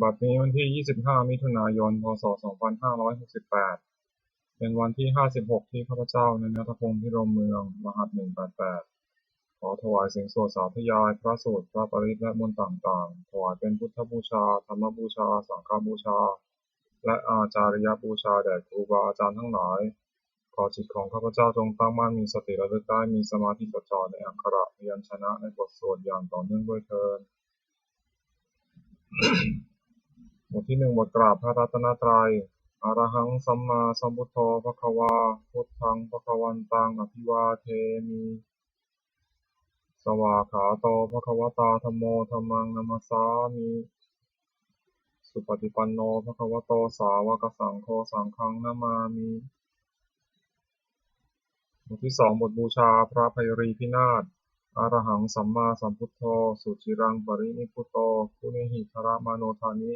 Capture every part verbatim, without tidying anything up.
บัดนี้วันที่ ยี่สิบห้า มิถุนายน พ.ศ. สองพันห้าร้อยหกสิบแปด เป็นวันที่ ห้าสิบหก ที่ข้าพเจ้า นายณัฐพงษ์ พิรมเมือง รหัส หนึ่งแปดแปด ขอถวายเสียงสวดสาธยายพระสูตร พระปริตร และมนต์ต่างๆ ถวายเป็นพุทธบูชา ธรรมบูชา สังฆบูชา และอาจาริยบูชาแด่ครูบาอาจารย์ทั้งหลาย ขอจิตของข้าพเจ้าจงตั้งมั่น มีสติระลึกได้ มีสมาธิจดจ่อในอักขระพยัญชนะในบทสวดอย่างต่อเนื่องด้วยเทอญ บทที่หนึ่ง บทกราบพระรัตนตรัย Arahaṃ sammāsambuddho bhagavā, buddhaṃ bhagavantaṃ abhivādemi. Svākkhāto bhagavatā dhammo, dhammaṃ namassāmi. Supaṭipanno bhagavato sāvakasaṅgho, saṅghaṃ namāmi. บทที่สอง บทบูชาพระไพรีพินาศ Arahaṃ sammāsambuddho suciraṃ parinibbuto, guṇehi dharamāno dāni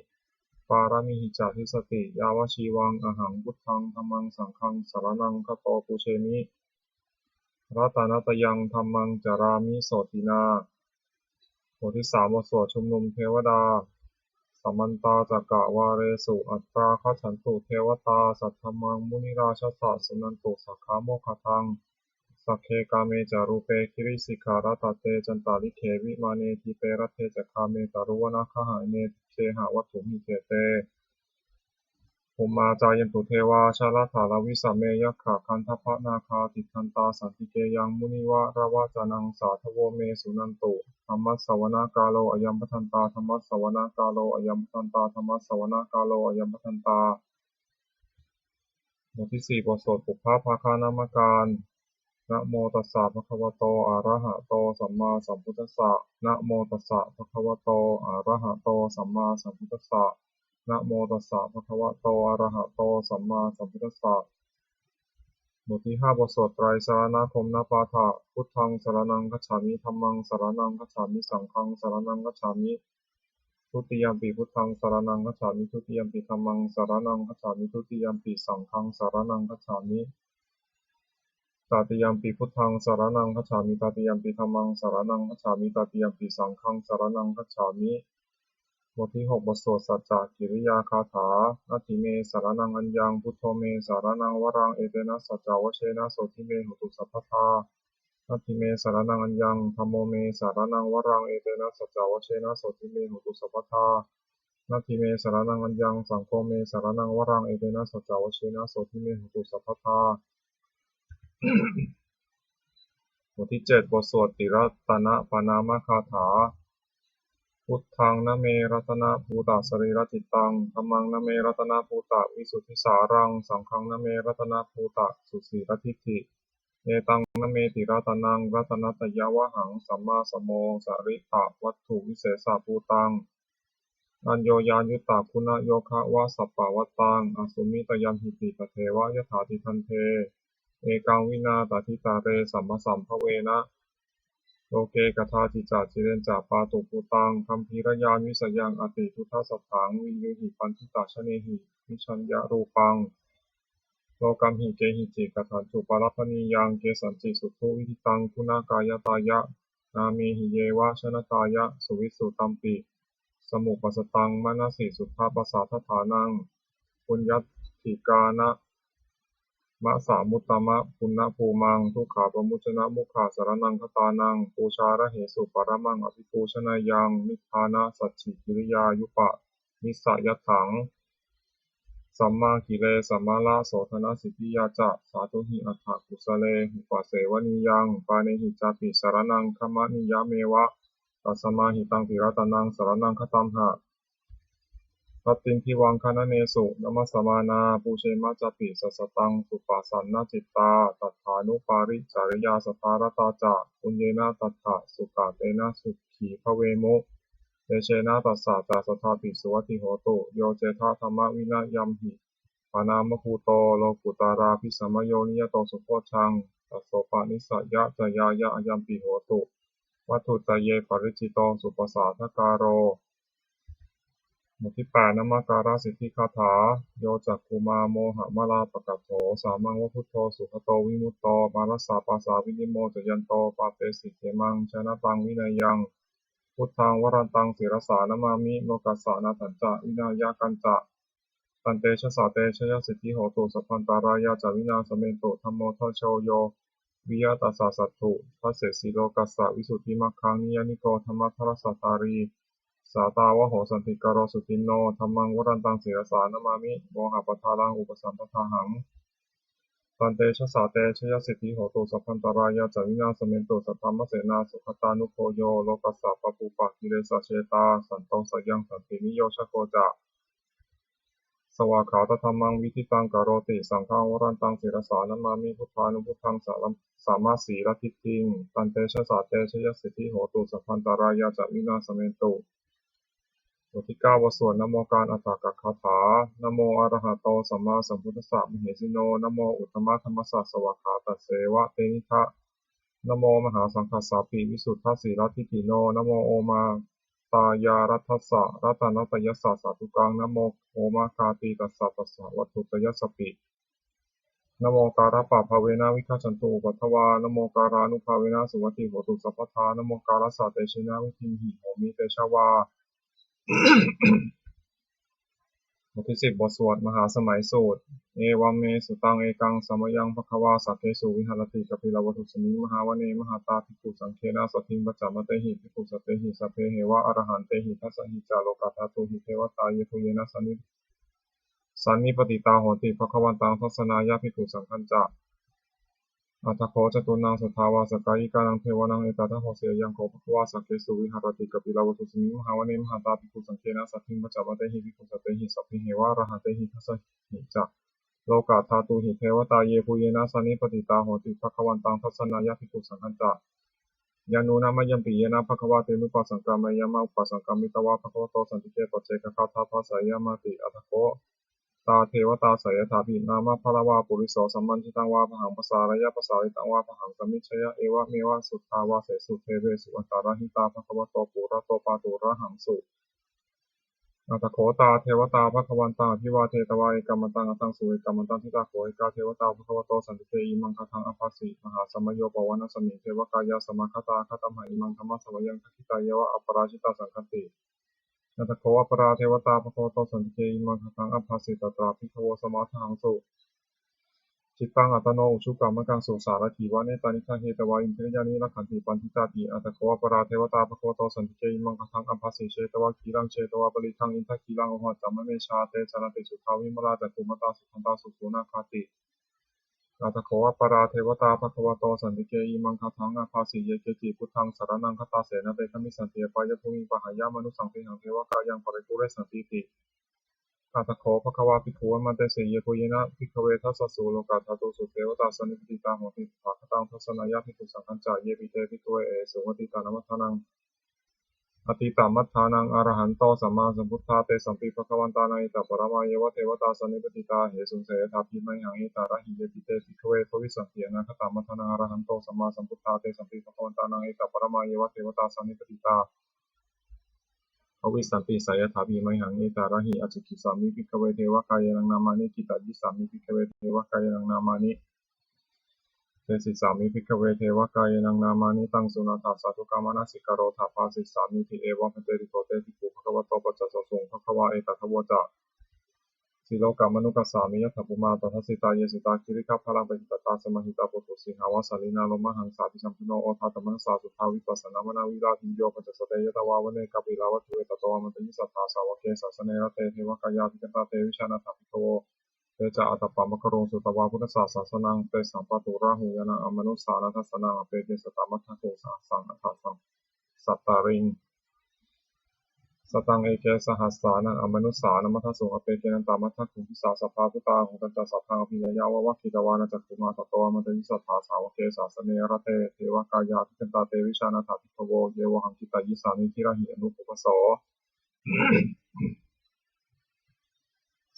pāramīhi ca dissati, yāvajīvaṃ ahaṃ buddhaṃ dhammaṃ saṅghaṃ saraṇaṃ gato pūjemi, ratanattayaṃ dhammaṃ carāmi sotthinā. บทที่สาม บทสวดชุมนุมเทวดา Samantā cakkavāḷesu atrāgacchantu devatā, saddhammaṃ munirājassa suṇantu saggamokkhadaṃ. Sagge kāme ca rūpe girisikharataṭe cantalikkhe vimāne, dīpe raṭṭhe ca gāme taruvanagahane gehavatthumhi khette, bhummā cāyantu devā jalathalavisame yakkhagandhabbanāgā, tiṭṭhantā santike yaṃ munivaravacanaṃ sādhavo me suṇantu. Dhammassavanakālo ayambhadantā, dhammassavanakālo ayambhadantā, dhammassavanakālo ayambhadantā. บทที่สี่ บทสวดปุพพภาคณมการ Namo tassa bhagavato arahato sammāsambuddhassa. Namo tassa bhagavato arahato sammāsambuddhassa. Namo tassa bhagavato arahato sammāsambuddhassa. บทที่ห้า บทสวดไตรสรณคมนปาฐะ Buddhaṃ saraṇaṃ gacchāmi, dhammaṃ saraṇaṃ gacchāmi, saṅghaṃ saraṇaṃ gacchāmi. Dutiyampi buddhaṃ saraṇaṃ gacchāmi, dutiyampi dhammaṃ saraṇaṃ gacchāmi, dutiyampi saṅghaṃ saraṇaṃ gacchāmi. Tatiyampi buddhaṃ saraṇaṃ gacchāmi, tatiyampi dhammaṃ saraṇaṃ gacchāmi, tatiyampi saṅghaṃ saraṇaṃ gacchāmi. บทที่หก บทสวดสัจจกิริยาคาถา Natthi me saraṇaṃ aññaṃ, buddho me saraṇaṃ varaṃ, etena saccavajjena sotthi me hotu sabbadā. Natthi me saraṇaṃ aññaṃ, dhammo me saraṇaṃ varaṃ, etena saccavajjena sotthi me hotu sabbadā. Natthi me saraṇaṃ aññaṃ, saṅgho me saraṇaṃ varaṃ, etena saccavajjena sotthi me hotu sabbadā. บทที่เจ็ด บทสวดติรัตนปณามคาถา Buddhaṃ name ratanabhūtasarīracittaṃ, dhammaṃ name ratanabhūtavisuddhisāraṃ, saṅghaṃ name ratanabhūtasusīladiṭṭhi. Etaṃ name tiratanaṃ ratanattayavhaṃ, sammāsamosaritthavatthuvasesabhūtaṃ, aññoññayuttaguṇayogavasappavattāṃ, asmiṃ tayamhiti tatheva yathāti gandhe, ekaṃ vinā tathitare samasambhavena loke kadāci ca cireñca pātubhūtaṃ, gambhīrañāṇavisayaṃ atiduddasatthaṃ, viññūhi paṇḍitajanehi vijayarūpaṃ, lokamhi kehici kathañcu palabbhanīyaṃ, kesañci suṭṭhu vidiṭṭhaṃ guṇakāyatāya, nāmehi yeva janatāya, suvisu tampi samuppasattaṃ, manasi suddhapasādaṭṭhānaṃ, puññācikkānamasamuttamapuññabhūmaṃ, dukkhāpamuccanamogghasaraṇaṃ gatānaṃ, pūjārahesu paramaṃ abhipūjaneyyaṃ, nibbānasacchikiriyāyupa nissayatthaṃ, sammākilesamalasodhanasiddhiyā ca, sādhūhi atthakusalehupasevaniyaṃ, pāṇehi cāpi saraṇaṃ gamaniyameva, tasmā hi taṃ tiratanaṃ saraṇaṃ gatamha. Rattindivaṃ gaṇanesu namassamānā, pūjema cāpi sassataṃ suppasannacittā, tathānuparicariyā saddhā ratā ca, puññena tattha sukatena sukhī bhavemu, tejena tassa ca satthāpi suvatthi hotu. Yo cettha dhammavinayamhi paṇāmabhūto, lokuttaravīsameyo niyato sambodhaṃ, tassopanisayañāṇāya ayampi hotu, vatthuttaye paricito suppasadākāro. บทที่แปด นมการสิทธิคาถา Yo cakkhumā mohamalāpakaṭṭho, sāmaṃ va buddho sugato vimutto, mārassa pāsā vinimocayanto, pāpesi khemaṃ janataṃ vineyyaṃ, Buddhaṃ varantaṃ sirasā namāmi, lokassa nāthañca vināyakañca. Tantejasā te jayasiddhi hotu, sabbantarāyā ca vināsamentu. Dhammo dhajo yo viya tassa satthu, dassesi lokassa visuddhimaggaṃ. Niyyāniko dhammadharassa dhārī, sātāvaho santikaro suciṇṇo. Dhammaṃ varantaṃ sirasā namāmi, mohappadālaṃ upasampadahaṃ. Tantejasā te jayasiddhi hotu, sabbantarāyā ca vināsamentu. Saddhammasenā sugatānugo yo, lokassa pāpūpakilesajetā, santo sayaṃ santiniyojako ca, svākkhātadhammaṃ viditaṃ karoti. Saṅghaṃ varantaṃ sirasā namāmi, buddhānubuddhaṃ samasīladiṭṭhiṃ. Tantejasā te jayasiddhi hotu, sabbantarāyā ca vināsamentu. บทที่เก้า บทสวดนโมการอัฏฐกถา Namo arahato sammāsambuddhassa mahesino, namo uttamadhammassa svākkhātasseva tenidha, namo mahāsaṅghassāpi visuddhasīladiṭṭhino, namo omātyāraddhassa ratanattayassa sādhukaṃ, namo omakātītassa tassa vatthuttayassapi, namokārappabhāvena vigacchantu upaddavā, namokārānubhāvena suvatthi hotu sabbadā, namokārassa tejena vidhimhi homi tejavā. บทที่สิบ บทสวดมหาสมัยสูตร Evaṃ me sutaṃ. Ekaṃ samayaṃ bhagavā sakkesu viharati kapilavatthusmiṃ mahāvane mahatā bhikkhusaṅghena saddhiṃ pañcamattehi bhikkhusatehi sabbeheva arahantehi. Dasahi ca lokadhātūhi devatā yebhuyyena sannipatitā honti bhagavantaṃ dassanāya bhikkhusaṅghañca. Atha kho catunnaṃ suddhāvāsakāyikānaṃ devānaṃ etadahosi: Ayaṃ kho bhagavā sakkesu viharati kapilavatthusmiṃ mahāvane mahatā bhikkhusaṅghena saddhiṃ pañcamattehi bhikkhusatehi sabbeheva arahantehi. Dasahi ca lokadhātūhi devatā yebhuyyena sannipatitā honti bhagavantaṃ dassanāya bhikkhusaṅghañca. Yannūna mayampi yena bhagavā tenupasaṅkameyyāma, upasaṅkamitvā bhagavato santike paccekagāthā bhāseyyāmāti. Atha kho tā devatā seyyathāpi nāma balavā puriso sammiñjitaṃ vā bāhaṃ pasāreyya, pasāritaṃ vā bāhaṃ sammiñjeyya, evameva suddhāvāsesu devesu antarahitā bhagavato purato pāturahaṃsu. Atha kho tā devatā bhagavantaṃ abhivādetvā ekamantaṃ aṭṭhaṃsu. Ekamantaṃ ṭhitā kho ekā devatā bhagavato santike imaṃ gāthaṃ abhāsi: Mahāsamayo pavanasmiṃ, devakāyā samāgatā; āgatamha imaṃ dhammasamayaṃ, dakkhitāyeva aparājitasaṅghanti. Atha kho aparā devatā bhagavato santike imaṃ gāthaṃ abhāsi: Tatra bhikkhavo samādahaṃsu, cittaṃ attano ujukamakaṃsu; sārathīva nettāni gahetvā, indriyāni rakkhanti paṇḍitāti. Atha kho aparā devatā bhagavato santike imaṃ gāthaṃ abhāsi: Chetvā khīlaṃ chetvā palighaṃ, indakhīlaṃ ohaccamanejā; te caranti suddhā vimalā, cakkhumatā sudantā susunāgāti. Atha kho aparā devatā bhagavato santike imaṃ gāthaṃ abhāsi: Ye keci buddhaṃ saraṇaṃ gatāse, na te gamissanti apāyabhūmiṃ; pahāya mānusaṃ dehaṃ, devakāyaṃ paripūressantīti. Atha kho bhagavā bhikkhū āmantesi: Yebhuyyena bhikkhave dasasu lokadhātūsu devatā sannipatitā honti tathāgataṃ dassanāya bhikkhusaṅghañca. Yepi te bhikkhave ahesuṃ atītamaddhānaṃ atītamaddhānaṃ arahanto sammāsambuddhā, tesampi bhagavantānaṃ etaparamāyeva devatā sannipatitā ahesuṃ, seyyathāpi mayhaṃ etarahi. Yepi te bhikkhave bhavissanti anāgatamaddhānaṃ arahanto sammāsambuddhā, tesampi bhagavantānaṃ etaparamāyeva devatā sannipatitā bhavissanti, seyyathāpi mayhaṃ etarahi. Ācikkhissāmi bhikkhave devakāyānaṃ nāmāni, kittayissāmi bhikkhave devakāyānaṃ nāmāni, desissāmi bhikkhave devakāyānaṃ nāmāni, taṃ suṇātha sādhukaṃ manasikarotha bhāsissāmīti. Evaṃ bhanteti kho te bhikkhū bhagavato paccassosuṃ. Bhagavā etadavoca: Silokamanukassāmi, yattha bhummā tadassitā; ye sitā girigabbharaṃ, pahitattā samāhitā. Puthū sīhāva sallīnā, lomahaṃsābhisambhuno; odātamanasā suddhā, vippasannamanāvilā. Bhiyyo pañcasate ñatvā, vane kāpilavatthave; tato āmantayi satthā, sāvake sāsane rate. Devakāyā abhikkantā, te vijānātha bhikkhavo; te ca ātappamakaruṃ, sutvā buddhassa sāsanaṃ. Tesampāturahu ñāṇaṃ, amanussāna dassanaṃ; appeke satamaddakkhuṃ, sahassaṃ atha sattariṃ. Sataṃ eke sahassānaṃ, amanussānamaddasuṃ; appekenantamaddakkhuṃ, disā sabbā phuṭā ahuṃ. Tañca sabbaṃ abhiññāya, vavakkhitvāna cakkhumā; tato āmantayi satthā, sāvake sāsane rate. Devakāyā abhikkantā, te vijānātha bhikkhavo; ye vohaṃ kittayissāmi, girāhi anupubbaso.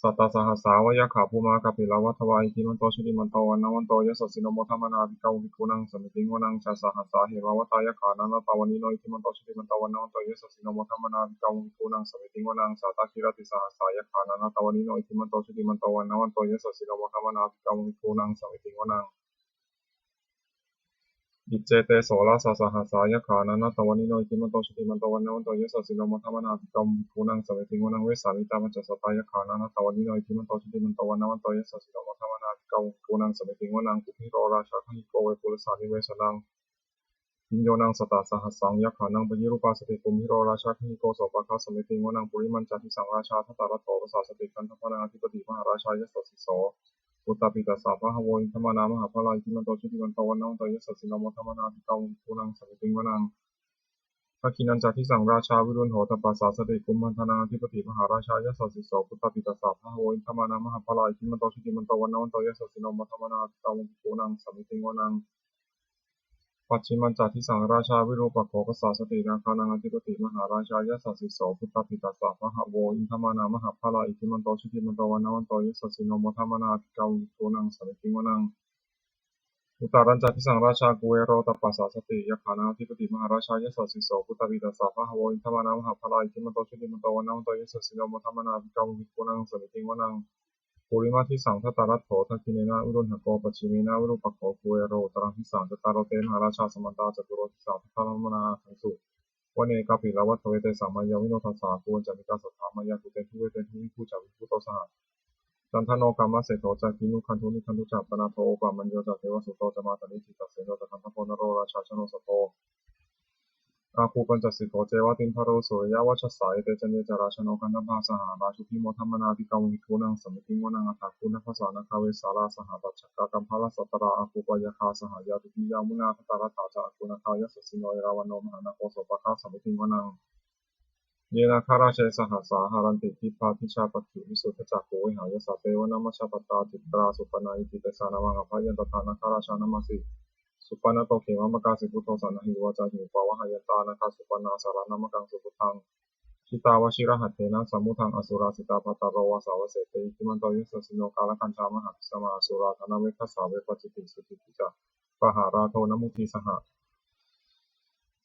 Sattasahassā va yakkhā, bhummā kāpilavatthavā; iddhimanto jutimanto, vaṇṇavanto yasassino; modamānā abhikkāmuṃ, bhikkhūnaṃ samitiṃ vanaṃ. Chasahassā hemavatā, yakkhā nānattavaṇṇino; iddhimanto jutimanto, vaṇṇavanto yasassino; modamānā abhikkāmuṃ, bhikkhūnaṃ samitiṃ vanaṃ. Sātāgirā tisahassā, yakkhā nānattavaṇṇino; iddhimanto jutimanto, vaṇṇavanto yasassino; modamānā abhikkāmuṃ, bhikkhūnaṃ samitiṃ vanaṃ. Iccete soḷasasahassā yakkhā nānattavaṇṇino iddhimanto jutimanto vaṇṇavanto yasassino modamānā abhikkāmuṃ bhikkhūnaṃ samitiṃ vanaṃ. Vessāmittā pañcasatā yakkhā nānattavaṇṇino iddhimanto jutimanto vaṇṇavanto yasassino modamānā abhikkāmuṃ bhikkhūnaṃ samitiṃ vanaṃ. Kumbhīro rājagahiko vepullassa nivesanaṃ bhiyyo naṃ satasahassaṃ yakkhānaṃ payirupāsati. Kumbhīro rājagahiko sopāga samitiṃ vanaṃ. Purimañca disaṃ rājā dhataraṭṭho pasāsati gandhabbānaṃ ādhipati mahārājā yasassi so. Puttāpi tassa bahavo indanāmā mahabbalā iddhimanto jutimanto vaṇṇavanto yasassino modamānā abhikkāmuṃ bhikkhūnaṃ samitiṃ vanaṃ. Dakkhiṇañca disaṃ rājā virūḷho tappasāsati kumbhaṇḍānaṃ ādhipati mahārājā yasassi so. Puttāpi tassa bahavo indanāmā mahabbalā iddhimanto jutimanto vaṇṇavanto yasassino modamānā abhikkāmuṃ bhikkhūnaṃ samitiṃ vanaṃ. Pacchimañca disaṃ rājā virūpakkho pasāsati nāgānaṃ ādhipati mahārājā yasassi so. Puttāpi tassa bahavo indanāmā mahabbalā iddhimanto jutimanto vaṇṇavanto yasassino modamānā abhikkāmuṃ bhikkhūnaṃ samitiṃ vanaṃ. Uttarañca disaṃ rājā kuvero tappasāsati yakkhānaṃ ādhipati mahārājā yasassi so. Puttāpi tassa bahavo indanāmā mahabbalā iddhimanto jutimanto vaṇṇavanto yasassino modamānā abhikkāmuṃ bhikkhūnaṃ samitiṃ vanaṃ. Purimadisaṃ dhataraṭṭho dakkhiṇena virūḷhako pacchimena virūpakkho kuvero uttaraṃ disaṃ. Cattāro te mahārājā samantā caturo disā daddallamānā aṭṭhaṃsu vane kāpilavatthave. Tesaṃ māyāvino dāsā āgū vañcanikā saṭhā māyā kuṭeṇḍu veṭeṇḍu viṭū ca viṭuṭo saha candano kāmaseṭṭho ca kinnughaṇḍu nighaṇḍu ca panādo opamañño ca devasūto ca mātali cittaseno ca gandhabbo naḷo rājā janosabho āgū pañcasikho ceva timbarū suriyavacchasā. Ete caññe ca rājāno gandhabbā saha rājubhi modamānā abhikkāmuṃ bhikkhūnaṃ samitiṃ vanaṃ. Athāgū nābhasā nāgā vesālā sahatacchakā kambalassatarā āgū pāyāgā saha ñātibhi yāmunā dhataraṭṭhā ca āgū nāgā yasassino erāvaṇo mahānāgo sopāga samitiṃ vanaṃ. Ye nāgarāje sahasā haranti dibbā dijā pakkhi visuddhacakkhū vehāyasā te vanamajjhapattā citrā supaṇṇā iti tesa nāmaṃ. Abhayantadā nāgarājānamāsi supaṇṇato khemamakāsi buddho saṇhāhi vācāhi upavhayantā nāgā supaṇṇā saraṇamakaṃsu buddhaṃ. Jitā vajirahatthena samuddaṃ asurā sitā bhātaro vāsavassete iddhimanto yasassino kālakañjā mahābhismā asurā dānaveghasā vepacitti sucitti ca pahārādo namucī saha.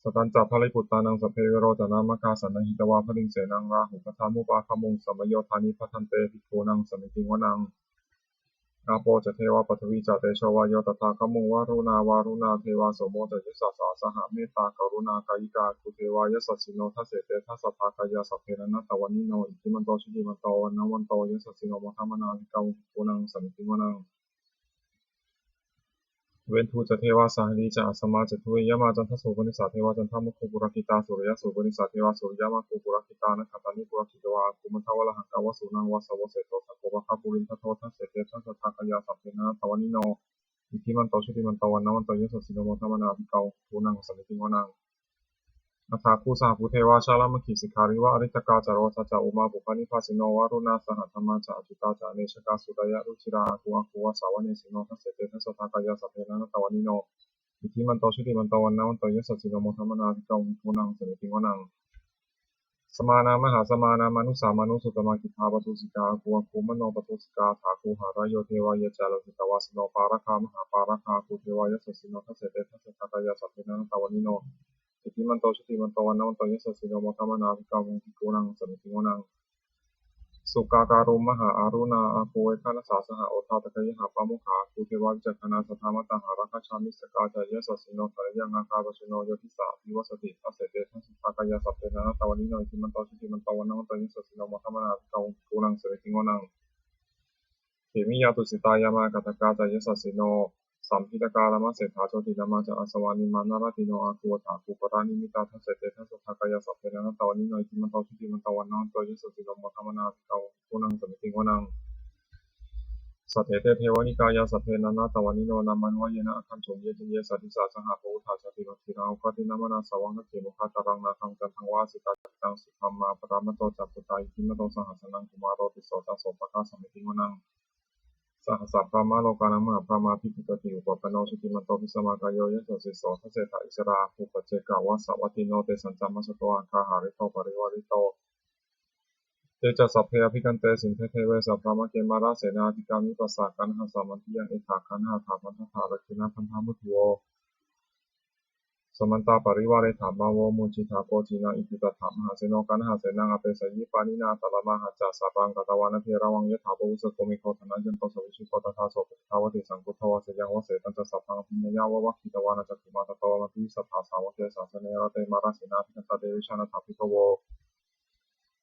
Satañca baliputtānaṃ sabbe verocanāmakā sannayhitvā baliṃ senaṃ rāhubhaddamupāgamuṃ samayodāni bhaddante bhikkhūnaṃ samitiṃ vanaṃ. Āpo ca devā pathavī ca tejo vāyo tadāgamuṃ varuṇā vāruṇā devā somo ca yasasā saha mettākaruṇākāyikā āgū devā yasassino dasete dasadhā kāyā sabbe nānattavaṇṇino iddhimanto jutimanto vaṇṇavanto yasassino modamānā abhikkāmuṃ bhikkhūnaṃ samitiṃ vanaṃ. Veṇḍū ca devā sahalī ca asamā ca duve yamā candassūpanisā devā candamāgū purakkhitā suriyassūpanisā devā suriyamāgū purakkhitā nakkhattāni purakkhitvā āgū mandavalāhakā vasūnaṃ vāsavo seṭṭho sakkopāga purindado dasete dasadhā kāyā sabbe nānattavaṇṇino iddhimanto jutimanto vaṇṇavanto yasassino modamānā abhikkāmuṃ bhikkhūnaṃ samitiṃ vanaṃ. Athāgū sahabhū devā jalamaggisikhāriva ariṭṭhakā ca rojā ca ummāpupphanibhāsino varuṇā sahadhammā ca accutā ca anejakā sūleyyarucirā āgū āgū vāsavanesino dasete dasadhā kāyā sabbe nānattavaṇṇino iddhimanto jutimanto vaṇṇavanto yasassino modamānā abhikkāmuṃ bhikkhūnaṃ samitiṃ vanaṃ. Samānā mahāsamānā mānusā mānusuttamā khiḍḍāpadūsikā āgū āgū manopadūsikā athāgū harayo devā ye ca lohitavāsino pāragā mahāpāragā āgū devā yasassino dasete dasadhā kāyā sabbe nānattavaṇṇino iddhimanto jutimanto vaṇṇavanto yasassino modamānā abhikkāmuṃ bhikkhūnaṃ samitiṃ vanaṃ. Sukkā karumhā aruṇā āgū veghanasā saha odātagayhā pāmokkhā āgū devā vicakkhaṇā sadāmattā hāragajā missakā ca yasassino thanayaṃ nāgā pajjunno yo disā abhivassati dasete dasadhā kāyā sabbe nānattavaṇṇino iddhimanto jutimanto vaṇṇavanto yasassino modamānā abhikkāmuṃ bhikkhūnaṃ samitiṃ vanaṃ. Khemiyā tusitā yāmā kaṭṭhakā ca yasassino lambitakā lāmaseṭṭhā jotināmā ca āsavā nimmānaratino āgū athāgū paranimmitā dasete dasadhā kāyā sabbe nānattavaṇṇino iddhimanto jutimanto vaṇṇavanto yasassino modamānā abhikkāmuṃ bhikkhūnaṃ samitiṃ vanaṃ. Saṭṭhete devanikāyā sabbe nānattavaṇṇino nāmanvayena āgañchuṃ. Ye caññe sadisā sahabhūtā cāpimakkhilaṃ oghatiṇṇamanāsavaṃ dakkhemoghataraṃ nāgaṃ candaṃva asitātitaṃ subrahmā paramatto ca puttā iddhimato saha sanaṅkumāro tisso ca sopāga samitiṃ vanaṃ. Sahassabrahmalokānaṃ mahābrahmābhitiṭṭhati upapanno jutimanto bhismākāyo yasassi so. Dasettha issarā āgū paccekavasavattino tesañca majjhato āgā hārito parivārito. Te ca sabbe abhikkante sinde deve sabrahmake mārasenā abhikkāmi passa kaṇhassa mandiyaṃ. Etha gaṇhatha bandhatha rakkheṇa bandhamatthu vo. Samantā parivāretha mā vo muñcittha koci naṃ. Iti tattha mahāseno kaṇhasenaṃ apesayi pāṇinā talamāhacca saraṃ katvāna bheravaṃ. Yathā pāvussako megho thanayanto savijjuko tadā so paccudāvatti saṅkuddho asayaṃvase. Tañca sabbaṃ abhiññāya vavakkhitvāna cakkhumā tato āmantayi satthā sāvake sāsane rate. Mārasenā abhikkantā te vijānātha bhikkhavo.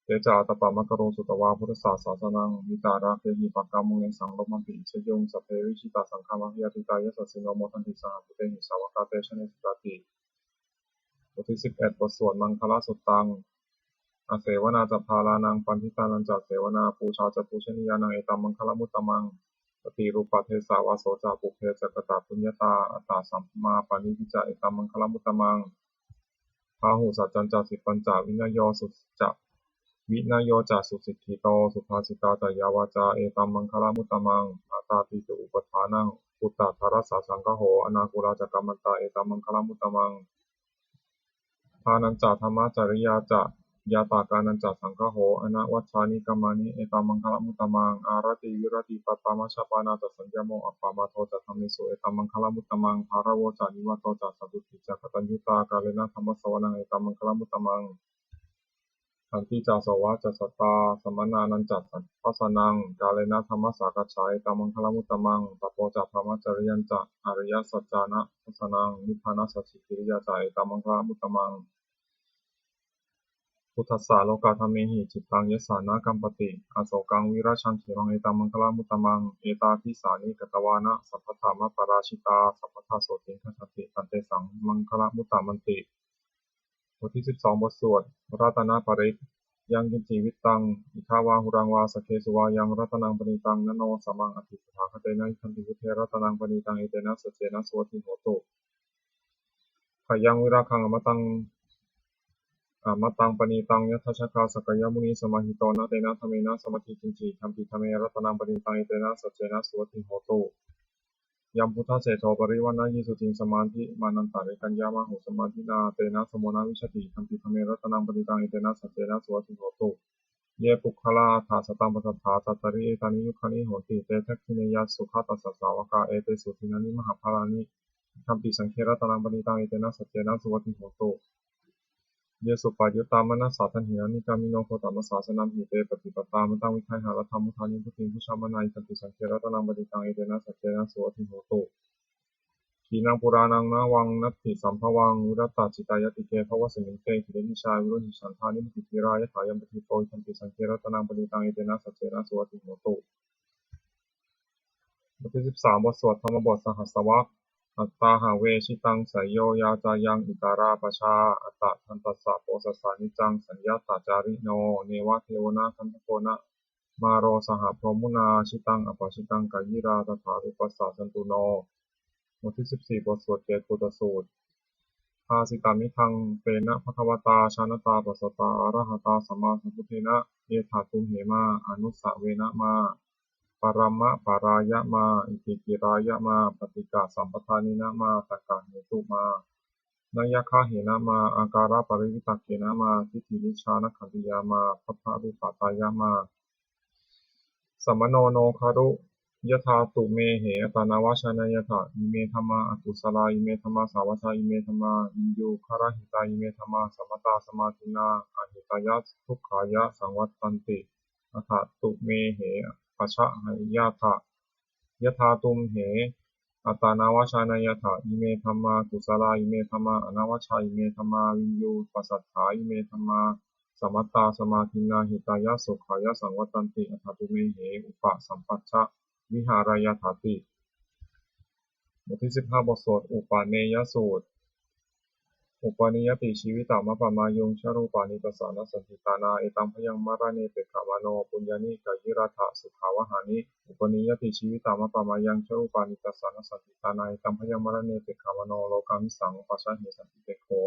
Te ca ātappamakaruṃ sutvā buddhassa sāsanaṃ. Vītarāgehi pakkāmuṃ nesaṃ lomampi iñjayuṃ. Sabbe vijitasaṅgāmā bhayātītā yasassino modanti saha bhūtehi sāvakā te janesutāti. บทที่สิบเอ็ด บทสวดมังคลสุตตัง Asevanā ca bālānaṃ paṇḍitānañca sevanā pūjā ca pūjanīyānaṃ etammaṅgalamuttamaṃ. Paṭirūpadesavāso ca pubbe ca katapuññatā attasammāpaṇidhi ca etammaṅgalamuttamaṃ. Bāhusaccañca sippañca vinayo su ca vinayo ca susikkhito subhāsitā ca yā vācā etammaṅgalamuttamaṃ. Mātāpituupaṭṭhānaṃ puttadārassa saṅgaho anākulā ca kammantā etammaṅgalamuttamaṃ. Dānañca dhammacariyā ca ñātakānañca saṅgaho anavajjāni kammāni etammaṅgalamuttamaṃ. Āratī viratī pāpā majjapānā ca saññamo appamādo ca dhammesu etammaṅgalamuttamaṃ. Gāravo ca nivāto ca santuṭṭhī ca kataññutā kālena dhammassavanaṃ etammaṅgalamuttamaṃ. Khantī ca sovacassatā samaṇānañca dassanaṃ kālena dhammasākacchā etammaṅgalamuttamaṃ. Tapo ca brahmacariyañca ariyasaccāna dassanaṃ nibbānasacchikiriyā ca etammaṅgalamuttamaṃ. Phuṭṭhassa lokadhammehi cittaṃ yassa na kampati asokaṃ virajaṃ khemaṃ etammaṅgalamuttamaṃ. Etādisāni katvāna sabbatthamaparājitā sabbattha sotthiṃ gacchanti tantesaṃ maṅgalamuttamanti. บทที่สิบสอง บทสวดรัตนปริตร Yaṅkiñci vittaṃ idha vā huraṃ vā saggesu vā yaṃ ratanaṃ paṇītaṃ na no samaṃ atthi tathāgatena idampi buddhe ratanaṃ paṇītaṃ etena saccena suvatthi hotu. Khayaṃ virāgaṃ amataṃ amataṃ paṇītaṃ yadajjhagā sakyamunī samāhito na tena dhammena samatthi kiñci idampi dhamme ratanaṃ paṇītaṃ etena saccena suvatthi hotu. Yambuddhaseṭṭho parivaṇṇayī suciṃ samādhimānantarikaññamāhu samādhinā tena samo na vijjati idampi dhamme ratanaṃ paṇītaṃ etena saccena suvatthi hotu. Ye puggalā aṭṭha sataṃ pasatthā cattāri etāni yugāni honti te dakkhiṇeyyā sugatassa sāvakā etesu dinnāni mahapphalāni idampi saṅghe ratanaṃ paṇītaṃ etena saccena suvatthi hotu. Ye suppayuttā manasā daḷhena nikkāmino gotamasāsanamhi te pattipattā amataṃ vigayha laddhā mudhā nibbutiṃ bhuñjamānā idampi saṅghe ratanaṃ paṇītaṃ etena saccena suvatthi hotu. Khīṇaṃ purāṇaṃ navaṃ natthi sambhavaṃ virattacittāyatike bhavasmiṃ te khīṇabījā aviruḷhichandā nibbutiṃ dhīrā yathāyampadīpo idampi saṅghe ratanaṃ paṇītaṃ etena saccena suvatthi hotu. บทที่สิบสาม บทสวดธรรมบทสหัสสวรรค Attāhave jitaṃ seyyo yācāyaṃ itarā pajā attadantassa posassa niccaṃ saññatacārino neva devo na gandhabbo na māro saha brahmunā jitaṃ apajitaṃ kāyirā tathārūpassa santuṇo. บทที่สิบสี่ บทสวดเกสโกฏสูตร Bhāsitamidaṃ tena bhagavatā jānatā passatā arahatā sammāsambuddhena etha tumhe mā anusavena mā paramaparāya mā itikirāya mā paṭighasampadanena mā taṅkahetu mā nayaggahena mā akālaparivitakkena mā diṭṭhimicchānakkhattiyā mā bhabbarūpatāya mā. Samāno no khalu yathā tumhehi attanāvajjānāyatha ime dhammā akusalā ime dhammā sāvajjā ime dhammā viññugarahitā ime dhammā samattā samādinnā ahitāya dukkhāya saṃvattanti. Atha tumhehi pajānāyatha yathā tumhe attanāvajjānāyatha ime dhammā kusalā ime dhammā anavajjā ime dhammā viññuppasatthā ime dhammā samattā samādinnā hitāya sukhāya saṃvattanti. Atha tumhehi upasampajja vihārayathāti. บทที่สิบห้า บทสวดอุปเนยสูตร Upanīyati jīvitammappamayuṃ jarūpāni tassa nassanti tāṇā etaṃ bhayaṃ maraṇe pekkhamāno puññāni kāyirātha sukhāvahāni. Upanīyati jīvitammappamayuṃ jarūpāni tassa nassanti tāṇā etaṃ bhayaṃ maraṇe pekkhamāno lokāmisaṃ pajāhe santi pekkho.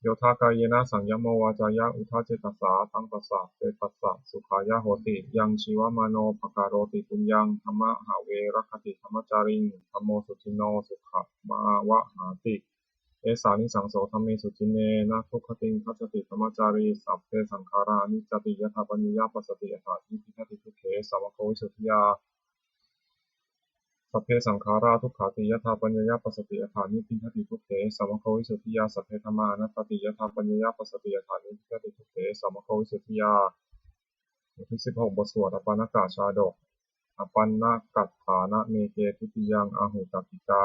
Yodha kāyena saṃyamo vācāya uda cetasā taṃ tassa cetasā sukhāya hoti. Yaṃ jīvamāno pakaroti puññaṃ dhammabhāve rakkhati dhammacāriṃ dhammo suciṇṇo sukhamāvahāti. Esānisaṃso dhamme suciṇṇe na dugatiṃ gacchati dhammacārī. Sabbe saṅkhārā aniccāti yadā paññāya passati atha nibbindati dukkhe samaggo visuddhiyā. Sabbe saṅkhārā dukkhāti yathāpaññāya passati, atthāni bindhati dukkhe samaggo visuddhiyā. Sabbe dhammā anattāti yathāpaññāya passati, atthāni bindhati dukkhe samaggo visuddhiyā. บทที่สิบหก บทสวดอปัณณกชาดก Apaṇṇakaṭṭhānameke dutiyaṃ ahu tappikā,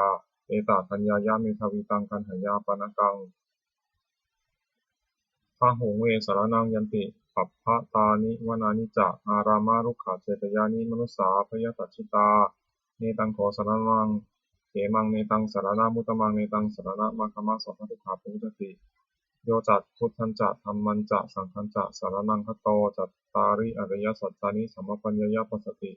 etadaññāya medhāvī taṃ gaṇheyya apaṇṇakaṃ. Bahuṃ ve saraṇaṃ yanti, pabbatāni vanāni ca, ārāmā rukkhacetyāni, manussā bhayasajjitā. Netaṃ kho saraṇaṃ khemaṃ, netaṃ saraṇamuttamaṃ, netaṃ saraṇamāgamma, sabbadukkhā pamuccati. Yo ca buddhañca dhammañca saṅghañca saraṇaṃ gato, cattāri ariyasaccāni sammapaññāya passati.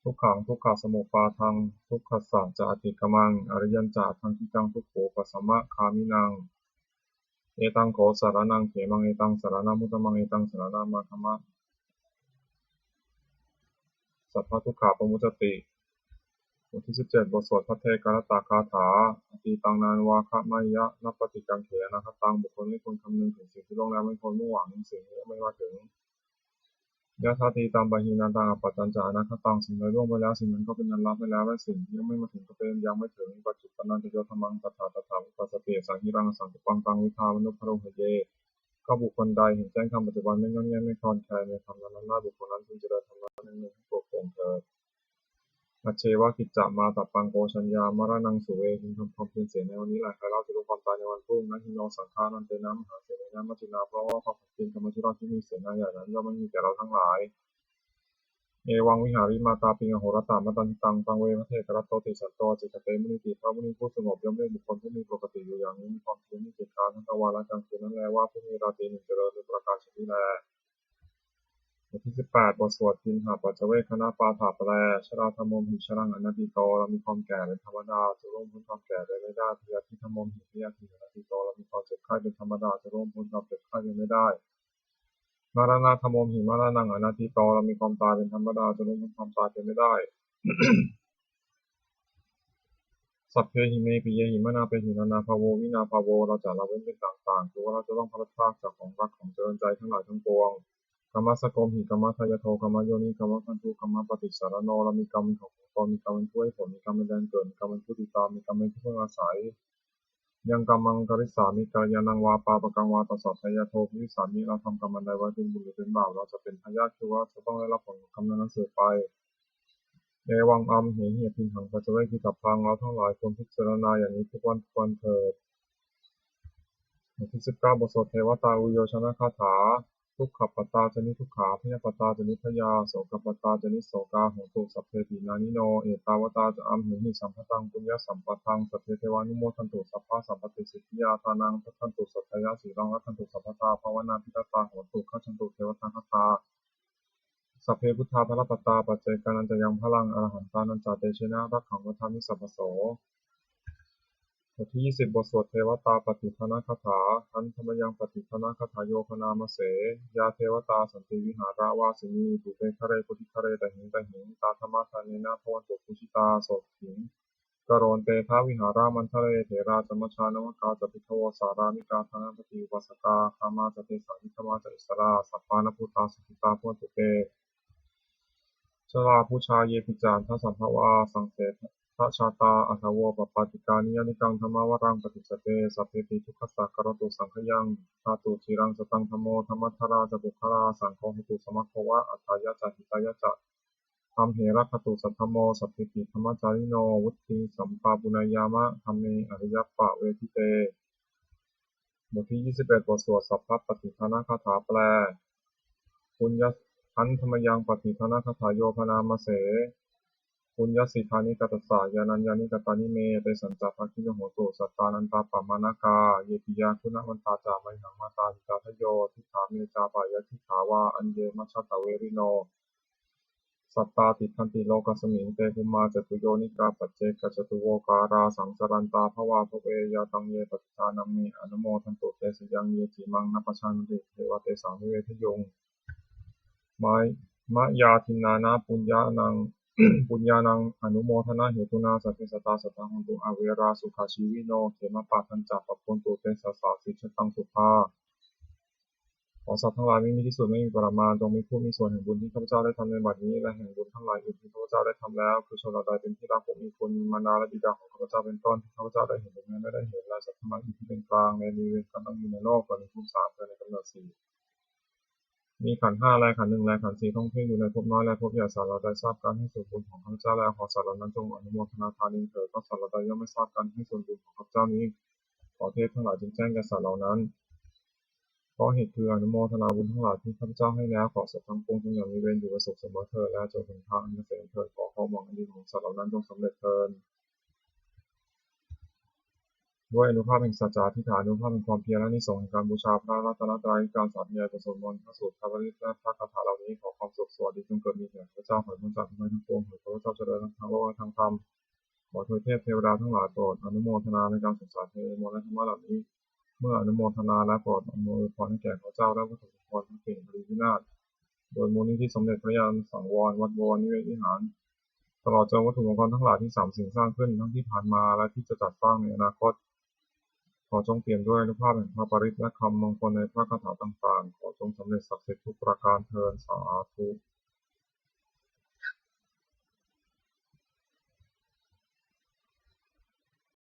Dukkhaṃ dukkhasamuppādaṃ, dukkhassa ca atikkamaṃ, ariyañca aṭṭhaṅgikaṃ, dukkhūpasamagāminam. Etaṃ kho saraṇaṃ khemaṃ, etaṃ saraṇamuttamaṃ, etaṃ saraṇamāgamma, sabbadukkhā pamuccati. บทที่สิบเจ็ด บทสวดภัทเทกรัตตคาถา Atītaṃ nānvāgameyya nappaṭikaṅkhe anāgataṃ. บุคคลไม่ควรคำนึงถึงสิ่งที่ล่วงแล้ว ไม่ควรมุ่งหวังสิ่งที่ยังไม่มาถึง Yadatītampahīnantaṃ, appattañca anāgataṃ. สิ่งใดล่วงไปแล้ว สิ่งนั้นก็เป็นอันละไปแล้ว และสิ่งที่ยังไม่มาถึงก็เป็นอันยังไม่ถึง Paccuppannañca yo dhammaṃ, tattha tattha vipassati, asaṃhiraṃ asaṅkuppaṃ, taṃ viddhā manubrūhaye. ก็บุคคลใดเห็นแจ้งธรรมปัจจุบัน ไม่ง่อนแง่นไม่คลอนแคลนในธรรมนั้นๆ ได้ บุคคลนั้นพึงเจริญธรรมะนั้นหนึ่งให้ปวดโปร่งเถิด Ajjeva kiccamātappaṃ, ko jaññā maraṇaṃ suve. พึงทำความเพียรเสียในวันนี้แหละ ใครเล่าจะรู้ความตายในวันพรุ่ง Na hi no saṅgarantena mahāsenena, majjhenā bhavantaṃ pavantiṃ. การมาชุราที่มีเสนาใหญ่นั้น ย่อมไม่มีแก่เราทั้งหลาย Evaṃvihārimātāpiṃ, ahorattamatanditaṃ, taṃ ve bhaddekarattoti santo, ācikkhate munīti. พระมุนีผู้สงบย่อมเรียกบุคคลผู้มีปกติอยู่อย่างนี้ มีความเพียรไม่เกียจคร้าน ทั้งกลางวันและกลางคืนนั้นแล ว่าผู้มีราตรีหนึ่งเจริญ โดยประการฉะนี้แล บทที่สิบแปด บทสวดทิฏฐปัจจเวกขณปาฐะแปล Jarādhammomhi jaraṃ anatīto, เรามีความแก่เป็นธรรมดา จะล่วงพ้นความแก่ไปไม่ได้ Byādhidhammomhi byādhiṃ anatīto, เรามีความเจ็บไข้เป็นธรรมดา จะล่วงพ้นความเจ็บไข้ไปไม่ได้ Maraṇadhammomhi maraṇaṃ anatīto, เรามีความตายเป็นธรรมดา จะล่วงพ้นความตายไปไม่ได้ Sabbehi me piyehi manāpehi, nānābhāvo vinābhāvo, เราจะละเว้นเป็นต่างๆ คือว่าเราจะต้องพลัดพรากจากของรักของเจริญใจทั้งหลายทั้งปวง Kammassakomhi kammadāyādo kammayoni kammabandhu kammapaṭisaraṇo, เรามีกรรมเป็นของของตน มีกรรมเป็นผู้ให้ผล มีกรรมเป็นแดนเกิด มีกรรมเป็นผู้ติดตาม มีกรรมเป็นที่พึ่งอาศัย Yaṃ kammaṃ karissāmi kalyāṇaṃ vā pāpakaṃ vā tassa dāyādo bhavissāmi, เราทำกรรมอันใดไว้เป็นบุญหรือเป็นบาป เราจะเป็นทายาท คือว่าจะต้องได้รับผลของกรรมนั้นๆสืบไป Evaṃ amhehi abhiṇhaṃ paccavekkhitabbaṃ, เราทั้งหลายควรพิจารณาอย่างนี้ทุกวันทุกวันเถิด บทที่สิบเก้า บทสวดเทวตาอุยโยชนคาถา Dukkhappattā ca niddukkhā, bhayappattā ca nibbhayā, sokappattā ca nissokā, hontu sabbepi pāṇino. Ettāvatā ca amhehi sambhataṃ puññasampadaṃ, sabbe devānumodantu sabbasampattisiddhiyā. Dānaṃ dadantu saddhāya, sīlaṃ rakkhantu sabbadā, bhāvanābhiratā hontu, gacchantu devatāgatā. Sabbe buddhā balappattā, paccekānañca yaṃ balaṃ, arahantānañca tejena, rakkhaṃ bandhāmi sabbaso. บทที่ยี่สิบ บทสวดเทวตาปัตติทานคาถา Handa mayaṃ pattidānagāthāyo bhaṇāma se. Yā devatā santi vihāravāsinī, thūpe ghare bodhighare tahiṃ tahiṃ, tā dhammadānena bhavantu pūjitā, sotthiṃ karontedha vihāramaṇḍale. Therā ca majjhā navakā ca bhikkhavo, sārāmikā dānapatī upāsakā, gāmā ca desā nigamā ca issarā, sappāṇabhūtā sukhitā bhavantu te. Jalābujā yepi ca aṇḍasambhavā, saṃsedajātā athavopapātikā, niyyānikaṃ dhammavaraṃ paṭicca te, sabbepi dukkhassa karontu saṅkhayaṃ. Ṭhātu ciraṃ sataṃ dhammo, dhammaddharā ca puggalā, saṅgho hotu samaggo va, atthāya ca hitāya ca. Amhe rakkhatu saddhammo, sabbepi dhammacārino, vuḍḍhiṃ sampāpuṇeyyāma, dhamme ariyappavedite. บทที่ยี่สิบเอ็ด บทสวดสัพพปัตติทานคาถาแปล Puñña- Handa mayaṃ pattidānagāthāyo bhaṇāma se. Puññassidāni katassa, yānaññāni katāni me, tesañca bhāgino hontu, sattānantapamāṇakā. Ye piyā guṇavantā ca, mayhaṃ mātā hitādayo, diṭṭhā me ca pāpayadiṭṭhā vā, aññe majjhattā verino. Sattā tiṭṭhanti lokasmiṃ, te bhummā catuyonikā, paccekajjatuvokārā, saṃsarantā bhavābhave, yā taṃ ye pattidānaṃ me, anumodantu te sayaṃ, ye cīmaṃ na pajānanti, deva tesaṃ nivedayuṃ. May- Mayā dinnāna puññānaṃ, puññānaṃ anumodanāhetunā, sabbe sattā sadā hontu averā, sukhajīvino khemapadañca pabbavantu, tesāsā sijjhataṃ subhā. ขอสัตว์ทั้งหลายไม่มีที่สุดไม่มีปริมาณ จงมีผู้มีส่วนแห่งบุญที่ข้าพเจ้าได้ทำในบัดนี้ และแห่งบุญทั้งหลายอื่นที่ข้าพเจ้าได้ทำแล้ว คือชนเหล่าใดเป็นที่รักผู้มีคุณ มีมารดาและบิดาของข้าพเจ้าเป็นต้น ที่ข้าพเจ้าได้เห็นหรือแม้ไม่ได้เห็น และสัตว์ทั้งหลายอื่นที่เป็นกลาง และมีเวรกรรมตั้งอยู่ในโลก เกิดในภพสาม เกิดในกำเนิดสี่ มีขันธ์ห้าและขันธ์หนึ่งและขันธ์สี่ ท่องเที่ยวอยู่ในภพน้อยและภพใหญ่ สัตว์เหล่าใดทราบการให้ส่วนบุญของข้าพเจ้าแล้ว ขอสัตว์เหล่านั้นจงอนุโมทนาทานนี้เถิด เพราะสัตว์เหล่าใดย่อมไม่ทราบการให้ส่วนบุญของข้าพเจ้านี้ ขอเทพทั้งหลายจงแจ้งแก่สัตว์เหล่านั้น เพราะเหตุคืออนุโมทนาบุญทั้งหลายที่ข้าพเจ้าให้แล้ว ขอสัตว์ทั้งปวงจงอย่ามีเวรอยู่เป็นสุขเสมอเถิด และจงถึงทางอันเกษมเถิด ขอความหวังอันดีของสัตว์เหล่านั้นจงสำเร็จเถิด ด้วยอานุภาพแห่งสัจจาธิษฐาน อานุภาพแห่งความเพียร และอานิสงส์แห่งการบูชาพระรัตนตรัย การสาธยายบทสวดมนต์ พระสูตร พระปริตร และพระคาถาเหล่านี้ ขอความสุขสวัสดีจงเกิดมีแก่ข้าพเจ้า ขอให้พ้นจากทุกข์ภัยทั้งปวง ขอให้ข้าพเจ้าเจริญทั้งทางโลกและทางธรรม ขอทวยเทพเทวดาทั้งหลายโปรดอนุโมทนาในการสงสารเทมนต์และธรรมะเหล่านี้ เมื่ออนุโมทนาและโปรดอำนวยพรให้แก่ข้าพเจ้าและวัตถุมงคลทั้งสี่ คดีพินาศ โดยมูลนิธิสมเด็จพระญาณสังวร วัดบวรนิเวศวิหาร ตลอดจนวัตถุมงคลทั้งหลายที่สามสิ่งสร้างขึ้น ทั้งที่ผ่านมาและที่จะจัดสร้างในอนาคต ขอจงเปี่ยมด้วยอานุภาพแห่งพระปริตรและคำมงคลในพระคาถาต่างๆ ขอจงสำเร็จศักดิ์สิทธิ์ทุกประการเทอญ สาธุ